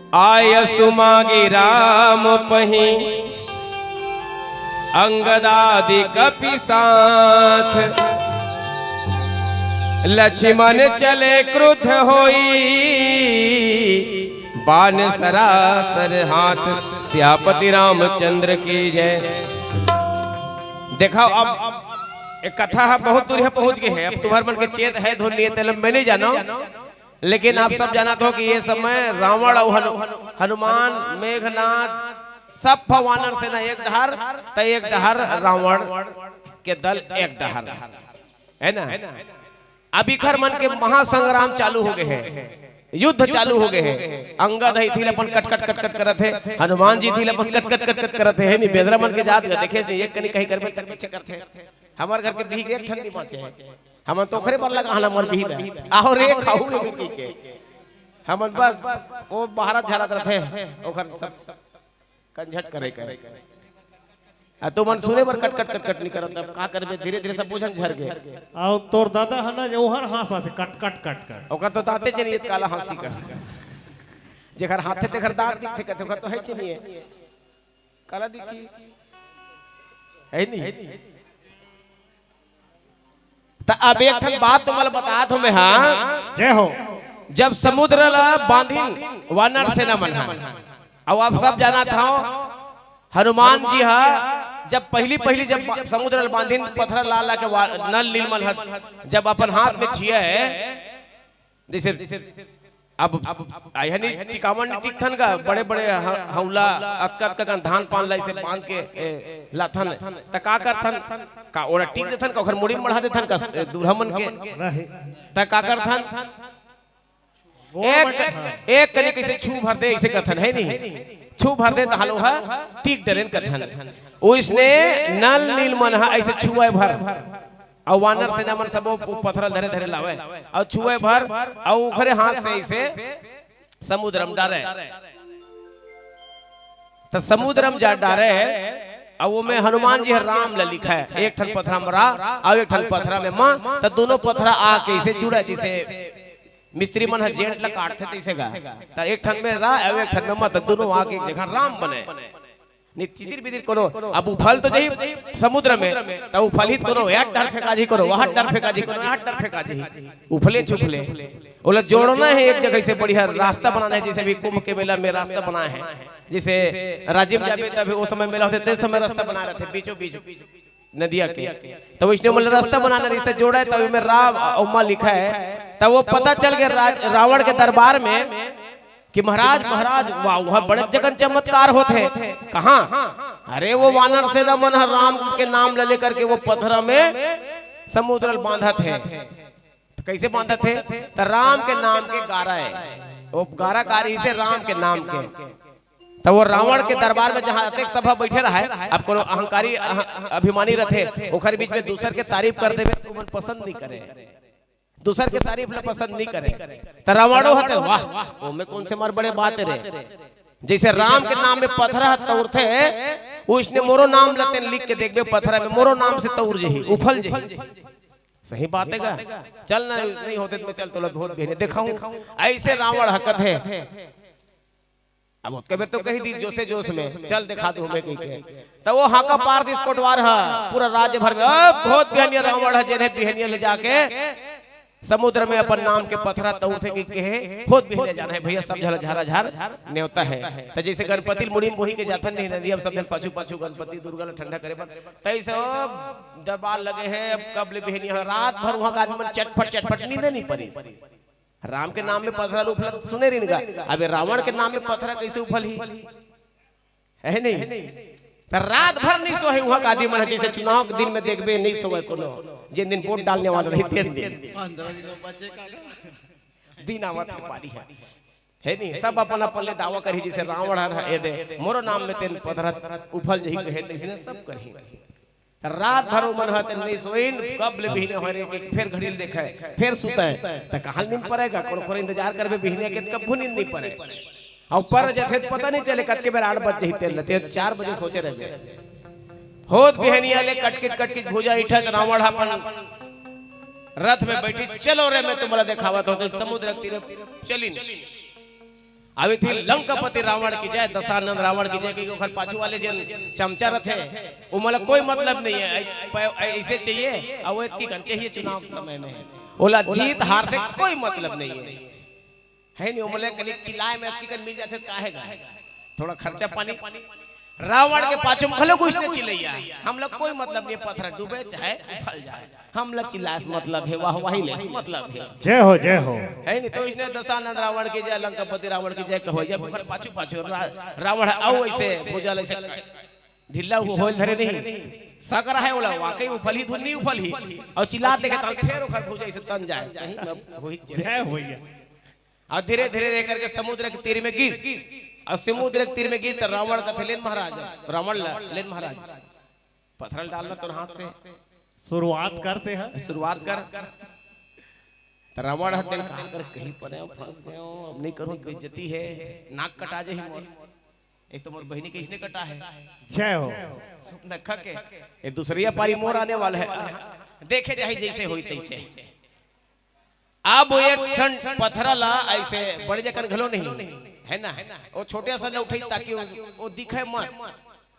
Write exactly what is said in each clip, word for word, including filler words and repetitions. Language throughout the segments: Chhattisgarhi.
आय सुमागी राम पही अंगदादि कपि साथ। लक्ष्मण चले क्रुद्ध होई, बाण सरासर हाथ। सियापति रामचंद्र की जय। देखा, अब एक कथा ह बहुत दूर ह पहुंच गे हे। अब तुम्हर मन के चेत हे धुन नहीं हे, तेला मैं नहीं जानो, लेकिन आप सब जानत हो कि ये समय रावण अउ हनु-, हनुमान, मेघनाथ, सब वानर सेना एक डहर, त एक डहर रावण के दल एक डहर, है ना? अब इखर मन के महासंग्राम चालू हो गे हे, युद्ध चालू हो गे हे। अंगद ह इथी ले अपन कट कट कट कट करत हे, हनुमान जी इथी ले अपन कट कट कट कट करत हे, हे नी? बेंदरा मन के जात गा देखे नी, एक कनी कहीं करबे त पीछे करथे। हमर घर के बिही के एक ठन नहीं बांचे हे, हमन तो ओखरे बर लगा हन, हमर बिही बर। आहो रे, खाहू में बिही के। हमन बस वो बहारत झरत रथे, ओखर सब कंझट करे के। आ तुमन सुने बर कट कट कट कट नहीं करत, अब का करबे, धीरे धीरे सब बुझन झर गे। अउ तोर दादा ह ना, जे ओहर हाँस आथे, कट कट कट कट। ओकर तो दांते च नहीं हे, काला हाँसी का। जेकर हाथे तेकर दांत दिखथे, कहथे, ओकर तो हे च नहीं हे। काला दिखी? हे नहीं? त अब एक ठन बात तुम्हला बतात हों मैं, हाँ। जय हो। जब समुद्र ला बांधिन वानर सेना मन ह, अउ आप सब जानत हव, हनुमान जी ह जब पहली पहली जब समुद्र ला बांधिन, पथरा ला ला के वा-, नल नील मन ह जब अपन हाथ में छिए हे, जैसे अब आइहनी टिकावन नहीं टिकथन का, बड़े बड़े ह-, हौला अतका अतका कन धान पान ला इसे बांध के, ए, लाथन, त का करथन? का ओला टिक देथन का, ओखर मुड़ी में मढ़ा देथन का, ए, दूल्हा मन के? नहीं। त का करथन? वो एक, मत-, हाँ। एक कनी कइसे छू भर दे, इसे कथन, है नहीं? छू भर दे त हालो ह टिक डरेन कथन। ओइसने नल नील मन ह अइसे छुए भर, अउ वानर सेना मन सबो पथरा धरे धरे लावे, अउ छुए भर, अउ ओखरे हाथ से अइसे समुद्र म डारे। त समुद्र म जा डारे, अउ ओमे हनुमान जी ह राम ल लिखे, एक ठन पथरा म रा, अउ एक ठन पथरा में म, त दोनों पथरा आके अइसे जुड़े, जइसे मिस्त्री मन ह जेंट ल काटथे तइसे गा। त एक ठन में रा, अउ एक ठन में म, त दोनों आके एक जगह राम बने। नहीं चितिर बितिर कोनो, अब उफल तो जाही समुद्र में, त उफलही त कोनो एहर डहर फेंका जाही, कोनो ओहर डहर फेंका जाही, कोनो एहर डहर फेंका जाही। उफले छुफले। ओला जोड़ना हे एक जगह से, बढ़िया रास्ता बनाना हे, जइसे अभी कुंभ के मेला में रास्ता बनाए हे। जइसे राजिम जाबे त अभी ओ समय मेला होथे, ते समय रास्ता बनाए रहिथे, बीचों बीच नदिया के। त ओइसने ओमन रास्ता बनाना रहिथे, जोड़े, त ओमे राम अउ म लिखे हे। त ओ पता चल गे राज-, रावण के दरबार में कि महाराज, महाराज, वाह, उहाँ बड़े जगन चमत्कार होत हे। कहाँ? अरे, वो वानर सेना मन ह राम के नाम ल लेकर के वो पथरा में समुद्र ल बांधत हे। त कइसे बांधत हे? त राम के नाम के गारा हे, वो गारा कारी से राम के नाम के। त वो रावण के दरबार में जहाँ अतेक सभा बइठे रहय, अब कोनो अहंकारी, अह-, अभिमानी रथे, ओखर बीच में दूसर के तारीफ कर देबे, त ओमन पसंद नहीं करे। दूसर के तारीफ ला पसंद नहीं करे। त रावणो ह त, "वाह, ओमे कोन से मार बड़े बात हे रे।" जइसे राम के नाम में पथरा ह तउरथे, ओइसने मोरो नाम ला तेन लिख के देखबे, पथरा में मोरो नाम से तउर जही, उफल जही। सही बात हे गा? चल ना, नहीं होते त मैं चल तोला भोज भेजने देखाऊं। अइसे रावण ह कथे। अब ओतका बेर तो कही दी जोशे जोश में, "चल देखा दूं मैं," कहिके। त वो हांका पार दिस कोटवार ह, पूरा राज्य भर में, "अब होत बिहनिया रावण ह, जेन हे बिहनिया ले जाके समुद्र में अपन नाम के पथरा तउरथे," कहिके हे, "होत बिहनिया जाना हे भइया, सब झला झारा झार नेवता हे।" त जइसे गणपति ल मुड़ी में बोही के जाथन नहीं नदी, अब सब झन पाछू पाछू गणपति दुर्गा ल ठंडा करे बर, तइसे अब दरबार लगे हे, अब कब ले बिहनिया हो, रात भर उहाँ के आदमी मन चटपट चटपट नींदे नहीं परिस। राम के नाम में पथरा उफलत सुने रहिन गा। अबे रावण के नाम में पथरा कइसे उफलही? हे नहीं? त रात भर नहीं सोहे उहाँ के आदमी मन, जइसे चुनाव के दिन में देखबे नहीं सोवे कोनो, जेन दिन वोट डालने वाला रही तेन दिन। दिन आवत हे, पारी हे। हे नहीं? सब अपन अपन ले दावा करही, जइसे रावण हर हे दे, मोरो नाम में तेन पथरा उफल जही कहे, तइसने सब करही। त रात भर ओमन ह तेन नइ सोइन, कब ले बिहने होय रे, कि फेर घड़ी ल देखय, फेर सुतय। त कहाँ ले नींद परे गा, कोनो कोनो इंतजार करबे बिहने के, त कभू नींद नइ परे। अउ पर जथे त पता नइ चले, कतके बेर आठ बज जही तेन ल, तेन चार बजे सोचे रहिबे। होत बिहनिया ले कटकिट कटकिट भुजा उठत रावण ह अपन रथ में बइठिस, "चलो रे, मैं तुम्हला देखावत हौं," कहिके समुद्र के तीरे चलिन। अभी थी लंकापति रावण की जय, दशानंद रावण की जय, क्योंकि ओखर पाछू वाले जेन चमचा रथे, वो मोला कोई मतलब नहीं है, ऐ-, पै-, ऐसे चाहिए, और वो इतनी कन चाहिए चुनाव समय में। ओला जीत हार से कोई मतलब नहीं है, है नहीं? वो मोला कनिक चिल्लाए में इतनी कन मिल जाथे, तो काहे गा? थोड़ा खर्चा पानी। रावण के पाछू में घलो कुछ नहीं चिल्लैया, हम लोग कोई मतलब नहीं, पत्थर डूबे चाहे उफल जाए, हम लोग चिल्लाए से मतलब है, वाह वाही ले से मतलब है। जय हो, जय हो। है नहीं तो इसने दशानंद रावण की जय, लंकापति रावण की जय कहो, जब ओकर पाछू पाछू रा-, रावण आओ ऐसे भुजा ले से ढीला हो होल धरे नहीं, सक रहा है बोला, वाकई उफल ही धुन नहीं उफल ही, और चिल्ला देखे तो फिर ओकर भुजा ऐसे तन जाए, सही में वही जय हो भैया। और धीरे धीरे धीरे करके समुद्र के तीर में गिस, और समुद्र के तीर में गिस तो रावण कथे, "लेन महाराज, रावण ला, लेन महाराज, पत्थर डालना तोर हाथ से।" शुरुआत करते हैं। शुरुआत कर। तो रावण ह तेन कहा कर, "कहीं परे फंस गए हो, अब नहीं करूँ, बेइज्जती है, नाक कटा जाही मोर।" एक तो मोर बहिनी के इसने कटा है। जय हो। नखा के, ये दूसरिया पारी मोर आने वाला है। देखे जाही जैसे होई तैसे। अब वो एक ठन पथरा ला ऐसे बड़े जकन घलो नहीं, है ना? वो छोटे सा ला उठाई ताकि वो, वो दिखे मत।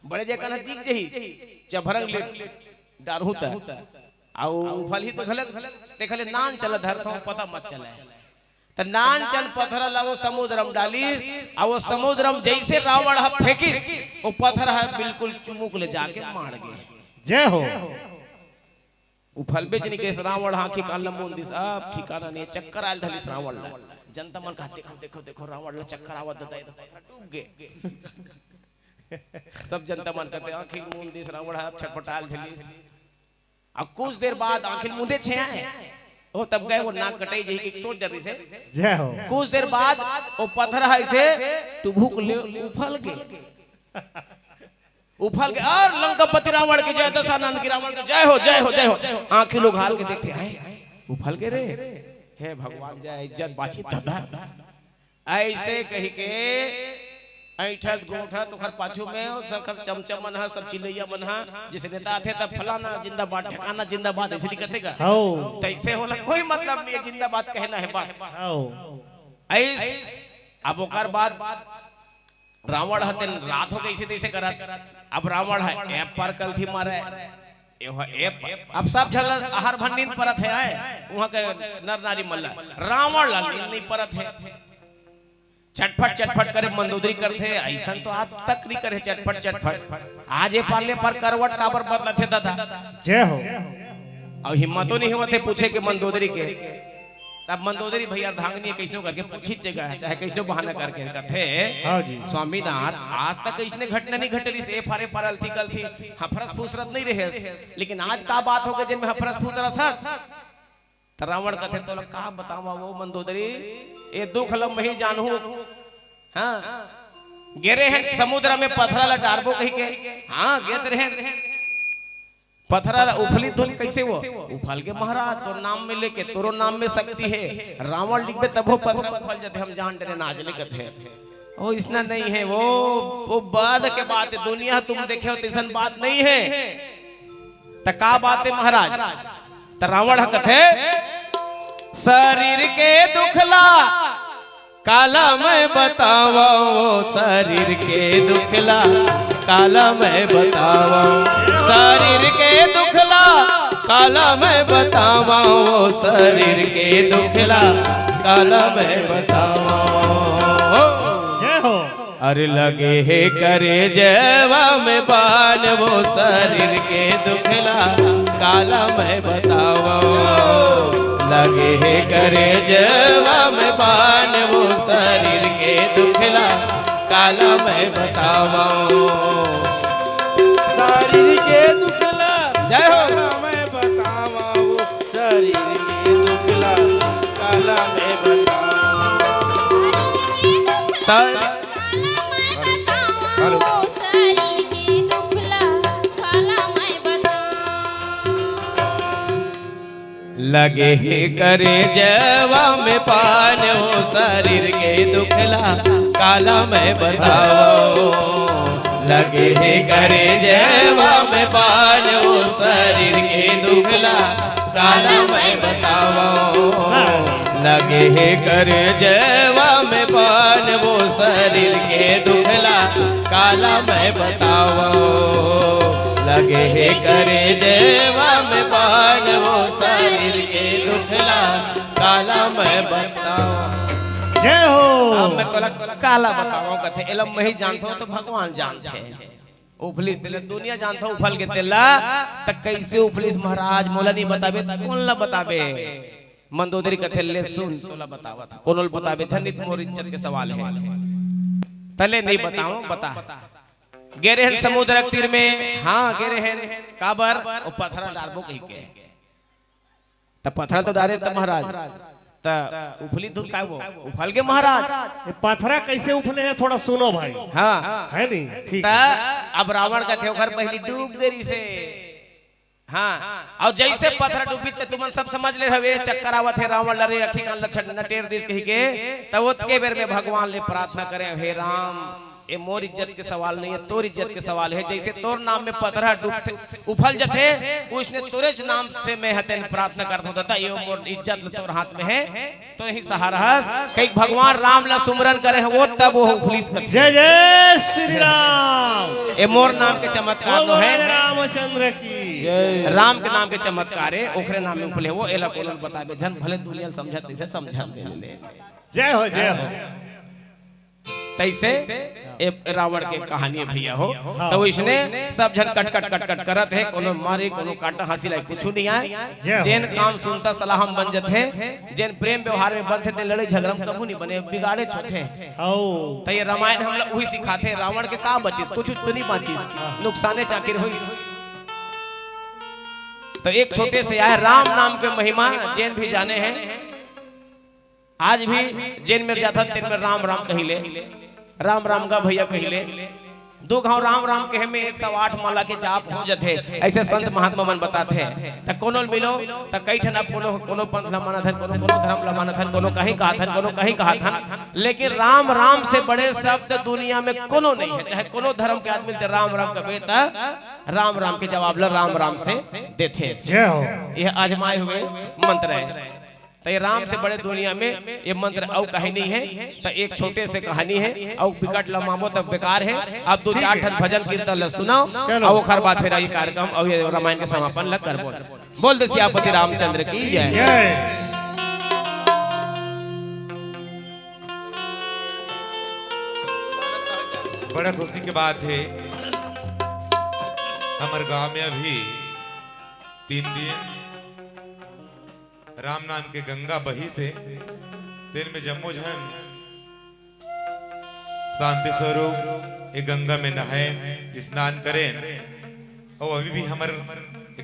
बड़े जकन ह दिख जही, चभरंग ले डारहू त। आ वो उफल ही तो घलक, देख ले नान चला धरत हो, पता मत चले। त नान चन पथरा ला वो समुद्र में डालिस, आ वो समुद्र में जैसे रावण ह फेंकिस, वो पथरा ह बिल्कुल चुमुक ले जाके मार गे। जय हो। उफलबेच नहीं कहिस रावण ह, आँखी कान ल मूंद दिस, अब ठिकाना नहीं, चक्कर आयल धलिस रावण ल। जनता मन कहा, "देखो, देखो, देखो, रावण ल चक्कर आवत ददा, ये तो पथरा डूब गे।" सब जनता मन कहते, "आँखी मूंद दिस रावण ह, अब छटपटायल धलिस।" अब कुछ देर बाद आँखी मूंदे छे आए, ओ तब गए वो नाक कटाई जही की सोच डर से। जय हो। कुछ देर बाद वो पथरा ह ऐसे टुभुक ले उफल गे। उफल के, और लंकापति रावण की जय, दशानंद की रावण की जय हो, जय हो, जय हो। आँखी लोग हाल के देखते, "आए, उफल के रे, हे भगवान, जय, इज्जत बाची दादा।" ऐसे कही के ऐठत गोठत ओखर पाछू में, और सखर चमचा मन ह, सब चिल्लैया मन ह, जैसे नेता आथे तब फलाना जिंदाबाद, ढकाना जिंदाबाद, ऐसे नहीं कहते का? हौ। तैसे होला, कोई मतलब नहीं है, जिंदाबाद कहना है बस। हौ। ऐस, अब ओकर बाद रावण ह तेन रात हो कइसे तइसे करत। अब रावण ह एप पर कलथी मारे। एह एप, अब सब झन ल अहर भन नींद परत हे, आय, उहाँ के नर नारी मन ल। रावण ल नींद नइ परत हे। चटफट चटफट करे मंदोदरी करथे, अइसन तो आज तक नइ करे चटफट चटफट। आज ए पार ले पार करवट काबर बदलथे दादा? जय हो। अउ हिम्मतो नइ होवत हे पूछे के मंदोदरी के। तब मंदोदरी भैया अर्धांगिनी कइसनो करके पूछित जगह हे, चाहे कइसनो बहाना करके कथे, हाँ जी। स्वामीनाथ, आज तक अइसने घटना नइ घटे रिहिस, ए फारे फारे अलथी कलथी, हफरस फुसरत नइ रहेस, लेकिन आज का बात होगे जेन में हफरस फुसरत हस? त रावण कथे, तोला का बतावंव वो मंदोदरी, ए दुख ल महीं जानहूं। हाँ, गे रेहेन समुद्र में पथरा ल डारबो कहिके, हाँ, गेत रेहेन। पथरा ला उफली धुन कइसे वो? उफल गे महाराज, तोर नाम में लेके, तोरो नाम में शक्ति हे। रावण लिखबे तभो पथरा उफल जाथे, हम जान डरेन आज ले कथे। ओ, इसना नइ हे, वो, वो बाद के बात हे, दुनिया तुम देखे हो, तइसन बात नइ हे। त का बात हे महाराज? त रावण ह कथे, शरीर के दुख ला काला मैं बतावंव, शरीर के दुख ला काला मैं बतावंव, शरीर के दुख ला काला मैं बतावंव, शरीर के दुख ला काला मैं बतावंव। जय हो। अरे लगे हे करेजवा में बान, वो शरीर के दुख ला काला मैं बतावंव। लगे हे करेजवा में बान, वो शरीर के दुख ला काला मैं बतावंव। शरीर के दुख ला जय हो। काला मैं बतावंव, शरीर के दुख ला काला मैं बतावंव। Sir- hello. लगे हे करेजवा में बान, वो शरीर के दुख ला काला मैं बतावंव। लगे हे करेजवा में बान, वो शरीर के दुख ला काला मैं बतावं, लगे हे करेजवा में बान, वो शरीर के दुखला काला मैं बतावं। लगे हे करेजवा में बान, वो शरीर के दुखला काला मैं बतावं। जय हो। अब मैं तोला काला बतावं कथे, एला मैं ही जानथंव त भगवान जानथे। उफलिस तेला दुनिया जानथे, उफल गे तेला, त कइसे उफलिस महाराज, मोला नइ बताबे त कोन ला बताबे? मंदोदरी कथे, ले सुन, तोला बतावत हंव। कोनो ल बताबे झन, नइ त मोर इज्जत के सवाल हे। त ले नइ बतावं, बता। गे रहेन समुद्र के तीर में, हां, गे रहेन, काबर? ओ पथरा डारबो कहिके। त पथरा तो डारे त महाराज, त उफलिस धुन काय वो? उफल गे महाराज। ये पथरा कइसे उफले हे, थोड़ा सुनो भाई। हां। हे नहीं? ठीक त हे। अब रावण कथे ओकर पहिली डूब गे रिहिसे। हां, अउ जइसे पथरा डूबिस त तुमन सब समझ ले हव, चक्कर आवत हे, रावण ल रे अखी कान ल छट नटेर दिस कहिके। त ओतके बेर में भगवान ले प्रार्थना करे, हे राम, ए मोर इज्जत के सवाल नइ हे, तोर इज्जत के सवाल हे। जइसे तोर नाम में पथरा डूबथे, उफल जथे, ओइसने तोरेच नाम से मैं ह तेन प्रार्थना करथंव ददा, ए मोर इज्जत ल तोर हाथ में हे, तैं ही सहारा हस। कहिके भगवान राम ला सुमरन करे हे, वो तब वो उफलिस कथे। जय जय श्री राम। ए मोर नाम के चमत्कार बोलो नोहे, राजा रामचंद्र की। राम के नाम के चमत्कार हे, ओखरे नाम में उफले हे वो, एला कोनो ल बताबे झन, भले दुनिया ल समझत तइसे समझन दे ले। जय हो, जय हो। तइसे ए रावण के कहानी हे भइया हो। त ओइसने सब झन कट कट कट कट करत हे, कोनो मारे, कोनो काटा, हांसी ला कुछु नइ आय। जय हो। जेन काम सुनता सलाह म बन जथे, जेन प्रेम व्यवहार में बनथे, तेन लड़ई झगरा में कभू नइ बने, बिगाड़ेच होथे। हौ। त ए रामायण हमला उही सिखाथे, रावण के का बचिस, कुछु तो नइ बांचिस, नुकसानेच आखिर होइस। त एक छोटे से आय राम नाम के महिमा, जेन भी जाने हे, आज भी जेन मेर जाथन तेन मेर राम राम कहि ले, राम राम गा भइया कहि ले। दू घांव राम राम कहे में एक सौ आठ माला के जाप हो जथे, अइसे संत महात्मा मन बताथे। त कोनो ल मिलो त कई ठन, कोनो, कोनो पंथ ल मानत हन, कोनो, कोनो धरम ल मानत हन, कोनो कहीं कहत हन, कोनो कहीं कहत हन, लेकिन राम राम से बड़े शब्द दुनिया में कोनो नइ हे। चाहे कोनो धरम के आदमी ल ते राम राम कबे त राम राम के जवाब ल राम राम से देथे। जय हो। यह आजमाए हुए मंत्र हे। त ये राम से बड़े दुनिया में ये मंत्र अउ कहीं नइ हे। त एक छोटे से कहानी हे, अउ बिकट लमाबो त बेकार हे। अब दू चार ठन भजन कीर्तन ल सुनाओ, अउ ओखर बाद फिर ये कार्यक्रम अउ ये रामायण के समापन ल करबो। बोल दे सियापति रामचंद्र की जय। जय। बड़ा खुशी के बात हे, हमर गांव में अभी तीन दिन राम नाम के गंगा बहिसे, तेन में जम्मो झन शांति स्वरूप ए गंगा में नहाएन, स्नान करेन। अउ अभी भी हमर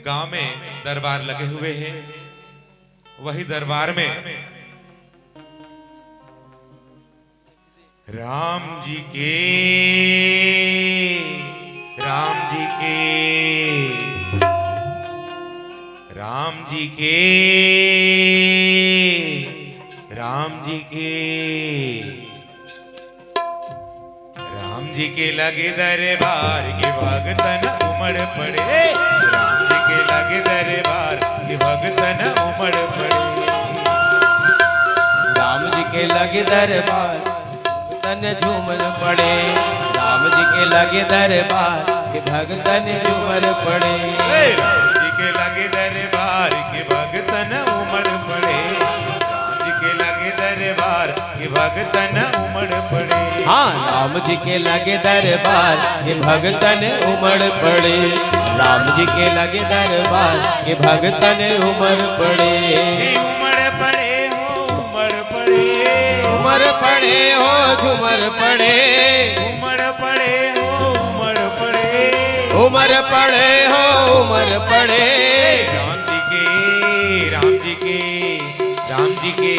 गांव में दरबार लगे हुए हे। वही दरबार में राम जी के, राम जी के, राम जी के, राम जी के, राम जी के लगे दरबार के भगतन उमड़ पड़े। राम जी के लगे दरबार के भगतन उमड़ पड़े। राम जी के लगे दरबार तन झूमर पड़े। राम जी के लगे दरबार के भगतन झूमर पड़े। हे राम जी के लगे दरबार के भगतन उमड़ पड़े। राम जी के लगे दरबार के भगतन उमड़ पड़े। हाँ, राम जी के लगे दरबार के भगतन उमड़ पड़े। राम जी के लगे दरबार के भगतन उमड़ पड़े। हे उमड़ पड़े हो, उमड़ पड़े। उमड़ पड़े हो, झूमर पड़े। उमड़ पड़े हो, उमड़ पड़े। उमड़ पड़े हो, उमड़ पड़े। राम जी के, राम जी के, राम जी के,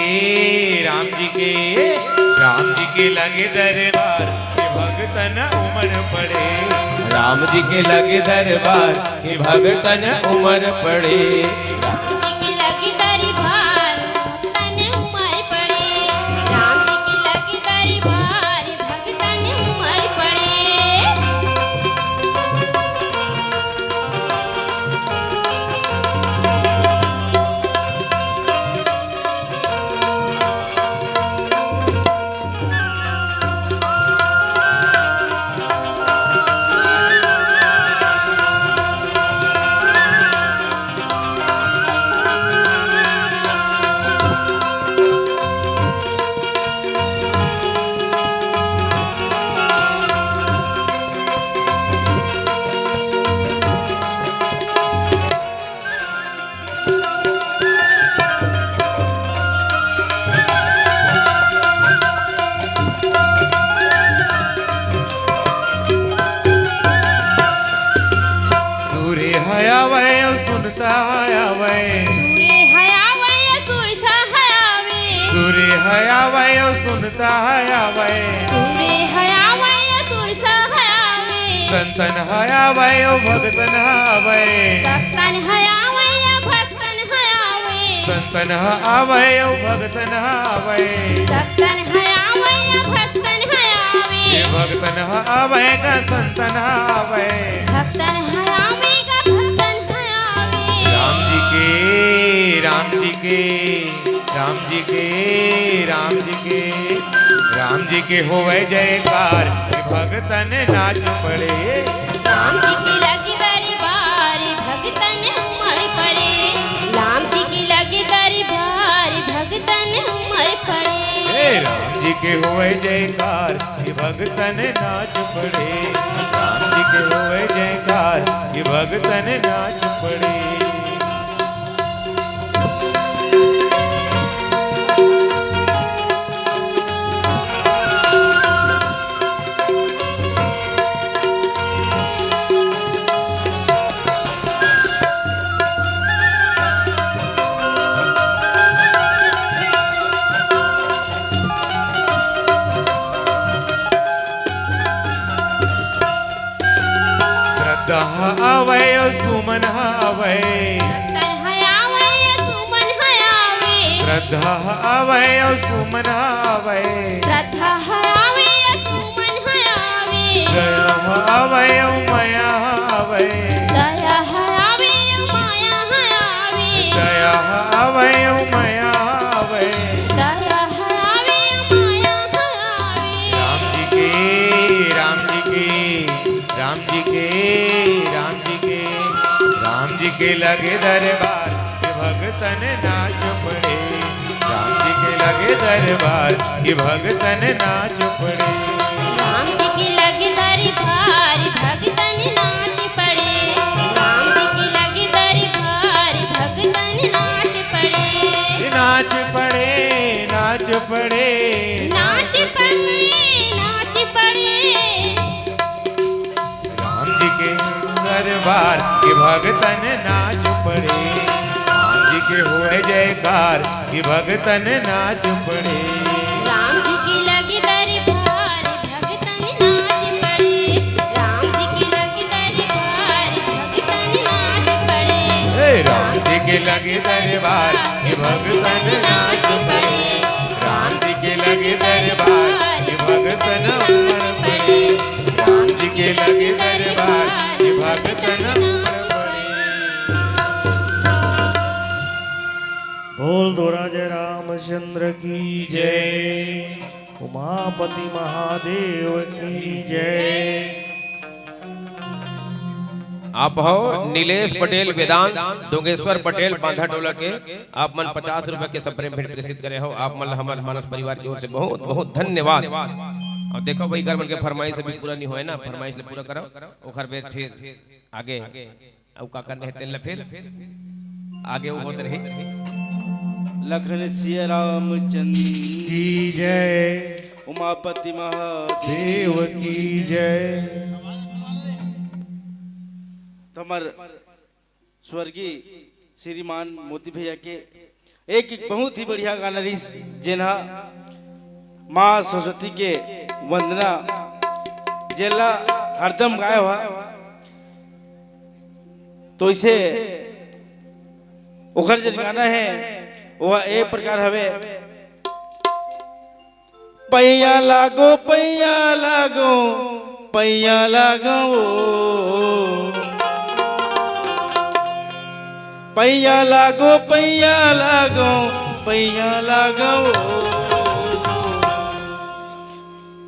राम जी के, राम जी के लगे दरबार के भगतन उमड़ पड़े। राम जी के लगे दरबार के भगतन उमड़ पड़े। राम जी के लगे दरबार, भगतन उमड़ पड़े। राम जी के लगे दरबार, भगतन उमड़ पड़े। सुरता ह आवय। सुरे ह आवय, सुरसा ह आवय। संतन ह आवय, अउ भगतन ह आवय। संतन ह आवय, भगतन ह आवय। संतन ह आवय, अउ भगतन ह आवय। संतन ह आवय, भगतन ह आवय। ये भगतन ह आवय का संतन ह आवय। भगतन ह आवय का भगतन ह आवय। राम जी के, राम जी के, राम जी के, राम जी के, राम जी के होवय जयकार, कि भगतन नाच पड़े। राम जी के लगे दरबार, भगतन उमड़ पड़े। राम जी के लगे दरबार, भगतन उमड़ पड़े। हे राम जी के होवय जयकार, कि भगतन नाच पड़े। राम जी के होवय जयकार, कि भगतन नाच पड़े। श्रद्धा ह आवय अउ सुमन ह आवय। श्रद्धा ह आवय अउ सुमन ह आवय। श्रद्धा ह आवय अउ सुमन ह आवय। श्रद्धा ह आवय अउ सुमन ह आवय। दया ह आवय अउ मया ह आवय। दया ह आवय अउ मया ह आवय। दया ह आवय अउ मया ह आवय। दया ह आवय अउ मया ह आवय। राम जी के, राम जी के, राम जी के, राम जी के, राम जी के लगे दरबार, कि भगतन नाच पड़े। राम जी के लगे दरबार, कि भगतन नाच पड़े। राम जी के लगे दरबार, भगतन नाच पड़े। राम जी के लगे दरबार, भगतन नाच पड़े। नाच पड़े, नाच पड़े। नाच पड़े, नाच पड़े। राम जी के दरबार, कि भगतन नाच पड़े। राम जी के होय जयकार, कि भगतन नाच पड़े। राम जी के लगे दरबार, भगतन नाच पड़े। राम जी के लगे दरबार, भगतन नाच पड़े। हे राम जी के लगे दरबार, कि भगतन नाच पड़े। राम जी के लगे दरबार, कि भगतन उमड़ पड़े। राम जी के लगे दरबार, कि भगतन उमड़ पड़े। बोल दोरा जय रामचंद्र की जय, उमापति महादेव की जय। आप हो नीलेश पटेल, वेदांश डोंगेश्वर पटेल, बांधा टोला के, आप मन पचास रुपए के सप्रेम भेंट प्रेषित करे हो। आप मन ल हमर मानस परिवार की ओर से बहुत बहुत धन्यवाद। अउ देखो भाई, घर मन के फरमाइश अभी पूरा नहीं होय ना, फरमाइश ल पूरा करो, ओखर बेर फिर आगे अउ का करना हे तेन ल फिर आगे वो होत रही। लखन सिया रामचंद्र की जय, उमापति महादेव की जय। तो हमर स्वर्गीय श्रीमान मोती भैया के एक, एक बहुत ही बढ़िया गाना रहिस, जेन ह माँ सरस्वती के वंदना, जेला हरदम गाए हुआ। तो इसे ओखर जेन गाना हे, वो ए प्रकार हवे। पैया लागो, पैया लागो, पैया लागो, पैया लागो, पैया लागो, पैया लागो।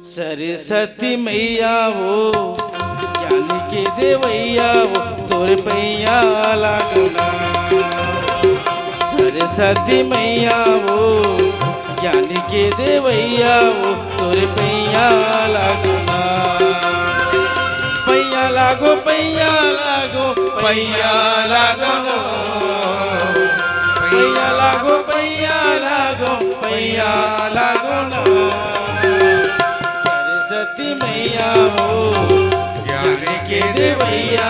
सरस्वती मैया वो, ज्ञान के देवैया वो, तोर पैया लागो ना। सरस्वती मैया वो, ज्ञान के देवैया वो, तोर पैया लागो ना। पैया लागो, पैया लागो, पैया लागो ना। पैया लागो, पैया लागो, पैया लागो ना। सरस्वती मैया वो, ज्ञान के देवैया,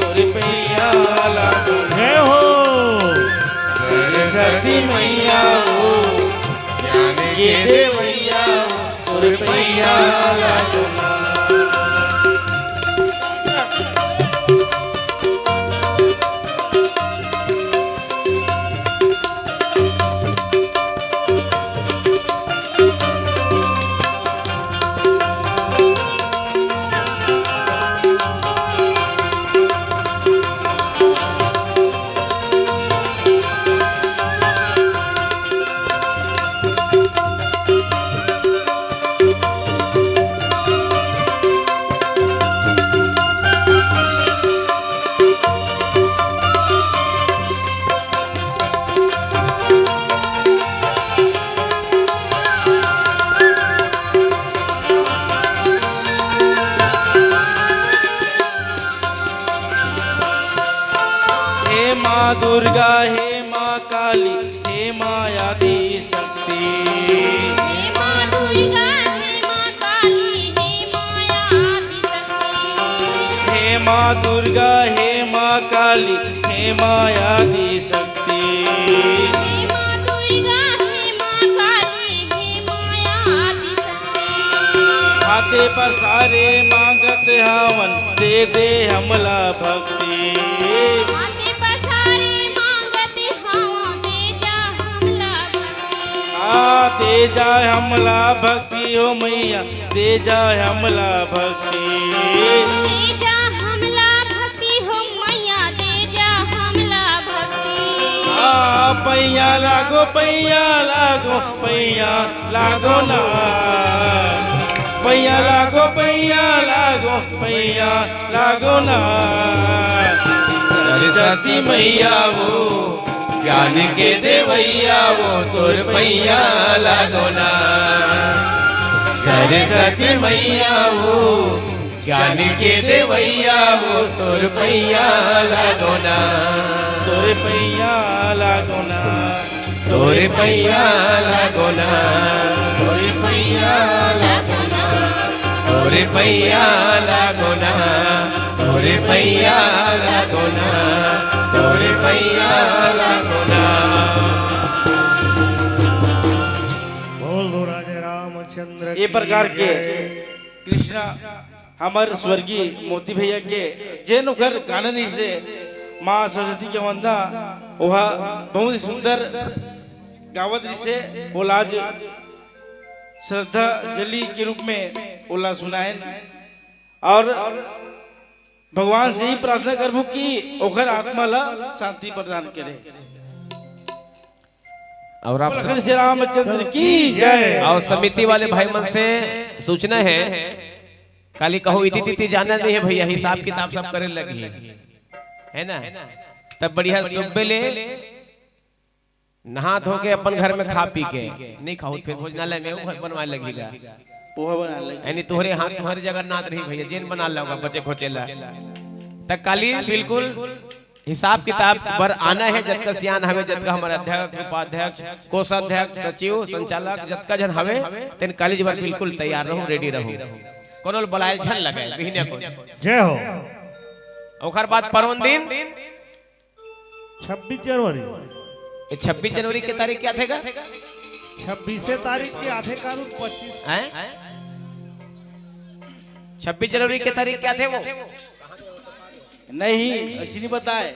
तोर पैया लागो। जय हो। सरस्वती मैया वो, ज्ञान के देवैया, हे माँ दुर्गा, हे माँ काली, हे माँ आदि शक्ति। हे माँ दुर्गा, हे माँ काली, हे माँ आदि शक्ति। हे माँ दुर्गा, हे माँ काली, हे माँ आदि शक्ति। हे माँ दुर्गा, हे माँ काली, हे माँ आदि शक्ति। हाथे पसारे मांगत हवन, दे दे हमला भक्ति। हाथे पसारे मांगत हवन, दे जा हमला भक्ति। आ, दे जा हमला भक्ति हो मैया, दे जा हमला भक्ति। दे जा हमला भक्ति हो मैया, दे जा हमला भक्ति। आ, पैया लागो, पैया लागो, पैया लागो ना। पैया लागो, पैया लागो, पैया लागो ना। सरस्वती मैया वो ज्ञान के देवैया, वो तोर पैया लागो ना। सरस्वती मैया वो ज्ञान के देवैया, वो तोर पैया लागो ना। तोर पैया लागो ना। तोर पैया लागो ना। तोर पैया लागो ना। तोर पैया लागो ना। तोर पैया लागो ना। तोर पैया लागो ना। बोल दो राजा रामचंद्र ये की प्रकार के जय। कृष्णा हमर स्वर्गीय मोती भैया के जेन ओकर गाना रहिसे माँ सरस्वती के वंदना, ओहा बहुत ही सुंदर गावत रहिसे। ओला आज श्रद्धांजलि के रूप में ओला सुनाएन और भगवान से ही प्रार्थना करबो कि ओकर आत्मा ला शांति प्रदान करे। और आप सब लखन श्री रामचंद्र की जय। और समिति वाले भाई मन से सूचना है, काली कहूँ इति तिति जाना नहीं है भैया, हिसाब किताब सब करे लगी है ना। तब बढ़िया सुबह ले नहा धो के अपन घर में खा पी के नहीं खाओ, फिर भोजनालय में वो बनवाए लगी ला। पोहा बना ले। यानी तोहरे हाथ तुम्हारी जगन्नाथ रही भैया, जेन बना लेगा बचे खोचे ला। त काली बिल्कुल हिसाब किताब बर आना है, जतका सियान हवे, जतका हमर अध्यक्ष, उपाध्यक्ष, कोषाध्यक्ष, सचिव, संचालक, जतका झन हवे, तेन काली जी बर बिल्कुल तैयार रहू, ready रहू। कोनो ल बलायल झन लगे, बिहनिया को। जय हो। ओकर बाद परोन दिन छब्बीस जनवरी। ये छब्बीस जनवरी के तारीख क्या थे का? छब्बीसे तारीख के आथे का रूप पच्चीस। हैं? छब्बीस जनवरी के तारीख क्या थे वो? नहीं, ऐसी नहीं बताए।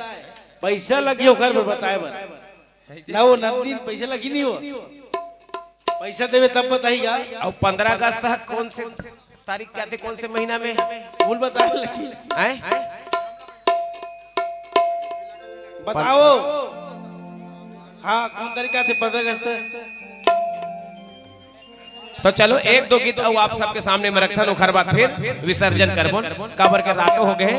पैसा लगी ओकर बर बताए बर। ना वो नंदीन पैसा लगी नहीं हो। पैसा देवे तब बताई का? और पन्द्रह अगस्त है, कौन से तारीख क्या थे, कौन से महीना में? बोल बता लगी। हैं? बताओ। हाँ, कौन तारीख क्या थे? पन्द्रह अगस्त। तो चलो एक दो गीत अउ आप सबके सामने में रखथन, ओखर बाद फिर विसर्जन करबोन, काबर के रातो हो गए,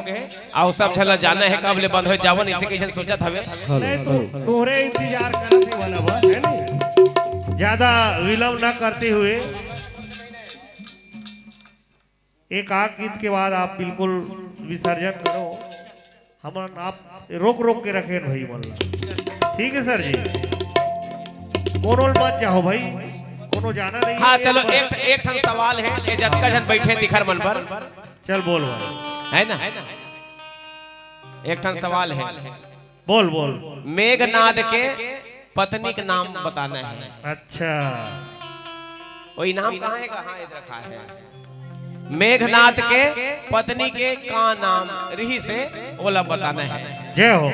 अउ सब झन ला जाना है, कब ले बंद हो जावन, इसे कइसन सोचत हवे। नहीं तो तोहरे इंतजार करत ही वाला बस, है नहीं? ज्यादा विलंब ना करते हुए एक आध गीत के बाद आप बिल्कुल विसर्जन करो। हमन आप रोक रोक के रखे भाई मन ला। ठीक है सर जी, कोनो ल मत जाओ भाई, कोनो जाना नहीं हाँ, है, चलो बस एक, एक ठन सवाल है, ये जतका झन बैठे दिखर मन पर। चल बोल भाई। है ना? एक ठन सवाल है। बोल, बोल। मेघनाद के पत्नी के नाम बताना है। अच्छा। वो इनाम कहाँ हे? कहाँ इधर रखा है? मेघनाथ के पत्नी के का नाम रिहिसे, ओला बताना है। जय हो।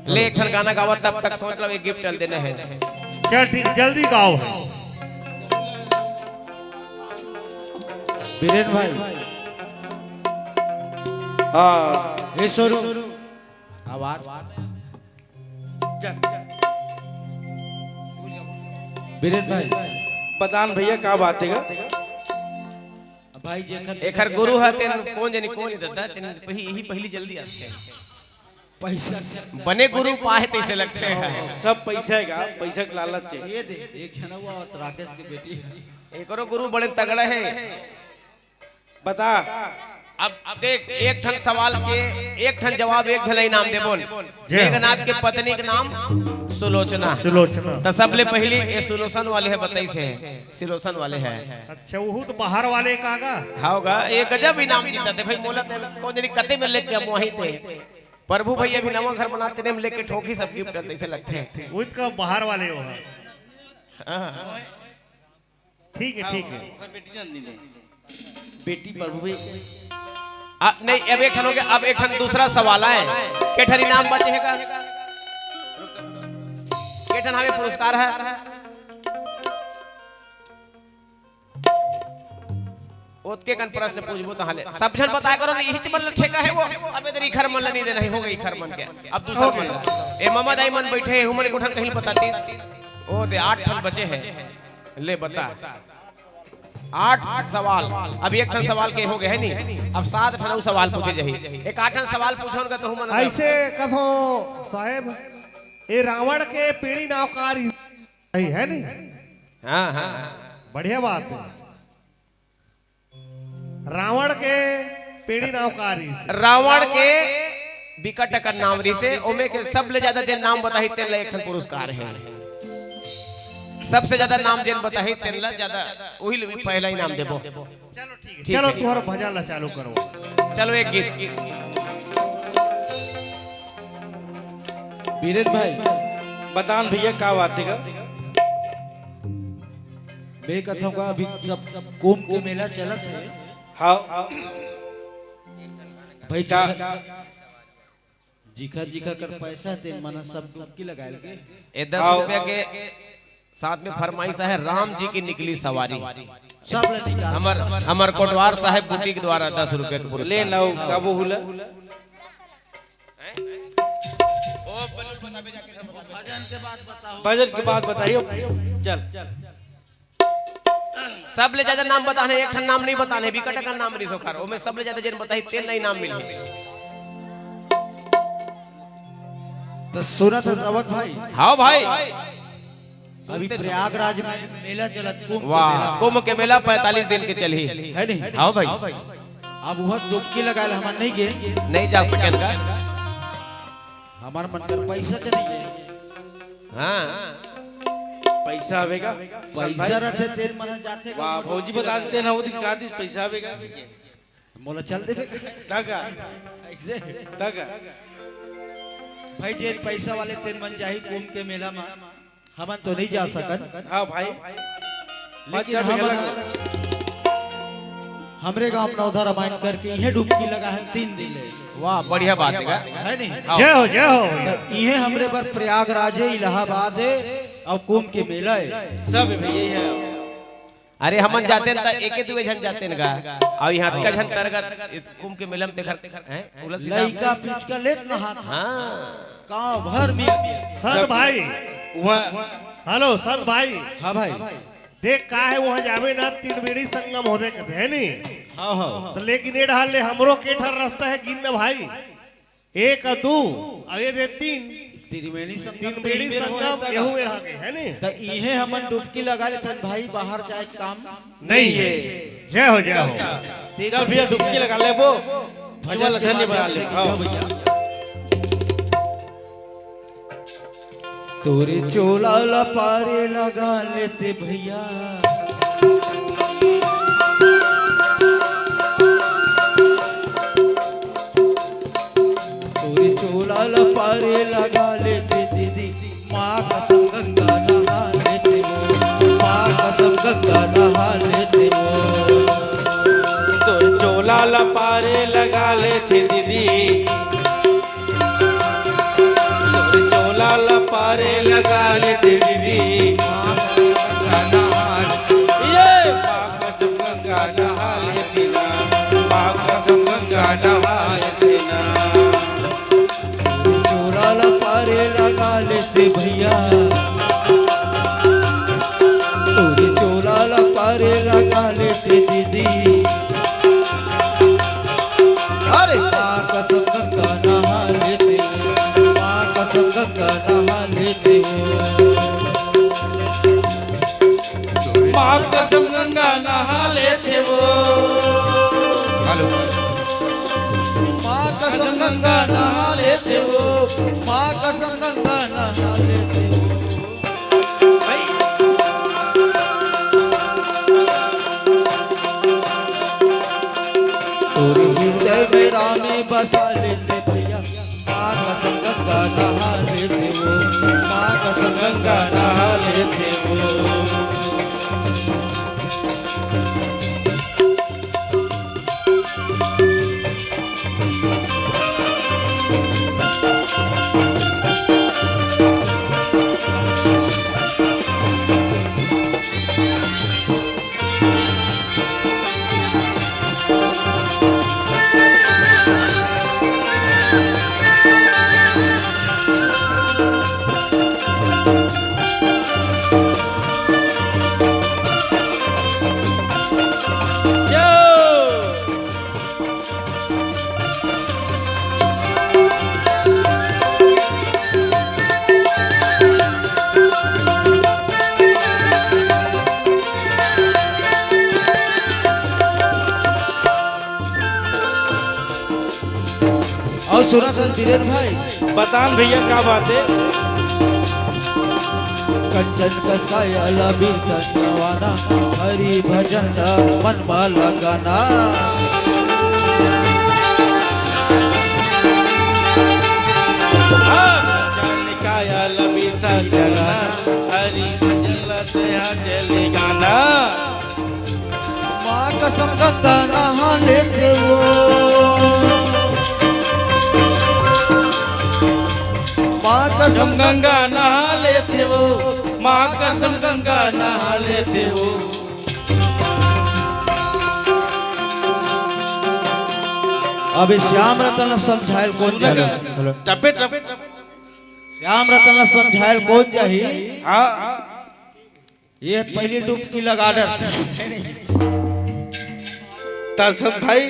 ले, एक ठन गाना गावा, तब तक सोच लो, एक गिफ्ट चल देना है। चल ठीक, जल्दी गाओ। बीरेन भाई। हाँ। हे सोनू, आवाज। चल। बीरेन भाई। बता न भैया, का बात हे गा? भाई, जेखर एखर गुरु ह, तेन कोन जनी कोन ही ददा, तेन पही-, यही पहली जल्दी आथे। पैसा। बने गुरु पाहे तैसे लगथे। सब पैसा हे गा, पैसा के लालच हे। ये दे, एक झन अउ आवत, राकेश के बेटी। एकरो गुरु बड़े तगड़ा हे। बता। अब देख, एक ठन सवाल के एक ठन जवाब, एक झन ला इनाम देबोन। जय हो। मेघनाथ के पत्नी के नाम सुलोचना। सुलोचना। त सबले पहली ये सुलोचन वाले हे, बताइस हे, सुलोचन वाले हे। अच्छा, वहू तो बाहर वाले का गा? हाँ गा, ये गजब इनाम जीतथे भाई, मोला ते कोन जनी कते में लेके अब वहीं ते। प्रभु भैया भी नवा घर बनाते ने, हम लेके ठोकी सब गिफ्ट तैसे लगथे। वो इनका बाहर वाले हो। हाँ। ठीक हे, ठीक हे। ओकर बेटी नंदिनी हे। बेटी प्रभु भी। आ, नहीं, अब एक ठन हो गया, अब एक ठन दूसरा सवाल आय। के ठन इनाम बचे हे का? के ठन हवे पुरस्कार हे? ओतके कन प्रश्न पूछबो तहाँ ले। सब झन बताय करो, नहीं, इहिच मन ल ठेका हे वो। अब इधर इखर मन ल नहीं देना हे, हो गई इखर मन के। अब दूसर मन ल। ए ममा दाई मन बैठे हे, हुमन एक ठन कहीं बतातीस। ओ दे, आठ ठन बचे हे। ले बता। आठ सवाल, अब एक ठन सवाल के हो गए हे नी, अब सात ठन अउ सवाल पूछे जाही। एक आठ ठन सवाल पूछो उनका तो हुमन अइसे कथो साहेब, ए रावण के पीढ़ी नाव का रही हे नी? हाँ, हाँ। बढ़िया बात हे। रावण के पीढ़ी नाव का रही? रावण के बिकट अकन नाम रिहिसे, ओमे के सबले ज्यादा जेन नाम बताही, तेन ला एक ठन पुरस्कार हे। सबसे ज्यादा नाम जेन बताही, तेन ला ज्यादा, उही ल पहला इनाम देबो। चलो ठीक हे, ठीक चलो हे। तुम्हारा भजन ला चालू करो। चलो एक गीत। बीरेन भाई, बता न भैया का बात हे गा? मैं कथों का अभी सब कुंभ के मेला चलत हे। हाँ। भाई का? जिखर जिखर कर पैसा हे, तेन मन सब डुबकी लगायल के। ए दस रुपया के साथ में फरमाइश हे, राम जी की निकली सवारी। सब ले निकाल। हमर, हमर कोटवार साहेब गुटी के द्वारा दस रुपया के पुरस्कार। ले नौ, कबो हुला। भजन के बाद बताइयो। चल। सबले ज्यादा नाम बताना हे, एक ठन नाम नहीं बताना हे, बिकट अकन नाम रिहिस ओखर, ओमे सबले ज्यादा जेन बताही, तेन ला इनाम मिलही। त सुनत हस अवध भाई? हाँ भाई। अभी सुनते प्रयागराज में मेला चलत, कुंभ के वाह, मेला। कुंभ के मेला पैंतालीस दिन के चलही। हे नहीं? हाँ भाई। अब वह डुबकी लगायल हमन नहीं गे। नहीं जा सकेन का? हमर मन कर पैसा चली गे। हाँ। पैसा हवे गा? पैसा रथे तेन मन जाथे गा। वाह, भौजी बता देते ना, वो दिन का दिस पैसा हवे गा? मोला चल देबे। तगा। ऐसे। तगा। भाई, जेन पैसा वाले तेन मन जाही कुंभ के मेला मा, हमन तो नहीं जा सकन। हाँ भाई। लेकिन अच्छा हमन, हमरे गांव नवधा रामायण करके इहे डुबकी लगा हे तीन दिन ले। वाह, बढ़िया बात हे। हे नहीं? हाँ। जय हो, जय हो। त इहे हमरे बर प्रयागराज हे, इलाहाबाद हे अउ कुंभ के मेला हे। सब हे भैया, ये हे। अरे हमन जातेन त एके दुए झन जातेन गा, अउ इहाँ अतका झन तरगत कुंभ के मेला म तेखर, हैं? उलस लइका पिचका लेत नहात। हाँ। गांव भर मिल गया। संत भाई। वहाँ हेलो संत भाई। हाँ भाई। देख का हे, वहाँ जाबे ना, त्रिवेणी संगम होथे कथे, हे नी? हाँ, हाँ। त लेकिन ए डहर ले हमरो के ठन रस्ता हे, गिन न भाई। एक, दू, अउ ये दे तीन। त्रिवेणी संगम त त्रिवेणी इही मेर होए संगम त एहू मेर आगे, हे नी? त इहे हमन डुबकी लगा लेथन भाई, बाहर जाए के काम नहीं हे। जय हो, जय हो। चल भैया, डुबकी लगा लेबो। भजन के धन्यवाद माध्यम से। हाँ। भैया। तोरे चोला ला पारे लगा लेते भैया। तोरे चोला ला पारे लगा लेते दीदी, माँ का संग गंगा नहा लेते। नहा लेथे वो। तोर चोला ला पारे लगा लेथे दीदी, तोर चोला ला पारे लगा लेथे दीदी। ये माँ कसम गंगा नहा लेथे ना, माँ कसम गंगा नहा लेथे ना। तोरे चोला ला पारे लगा लेथे भैया, तोरे चोला ला पारे लगा लेथे दीदी। अरे माँ कसम गंगा नहा लेथे, माँ कसम गंगा नहा लेथे। माँ कसम गंगा नहा लेथे वो। हेलो। माँ कसम गंगा नहा लेथे वो। माँ कसम गंगा नहा लेथे वो। भाई। तोरे हृदय में रामे बसा लेथे भैया। माँ कसम गंगा नहा लेथे वो, माँ कसम गंगा नहा लेथे वो। अउ सुनत हन धीरेन भाई। बतान भैया, का बात हे? कंचन कस काया ला बीरतन नवाना, हरि भजन ला मन मा लगाना। हाँ, कंचन काया ला बीरतन नवाना, हरि भजन ला तेहा चले गाना। माँ कसम गंगा नहा लेथे वो। माँ कसम गंगा नहा लेथे वो। माँ कसम गंगा नहा लेथे वो। अबे श्याम रतन ला समझायल कोन जाही? टपे टपे। श्याम रतन ला समझायल कोन जाही? हाँ। ये पहली डुबकी लगा डर। दर्शन भाई,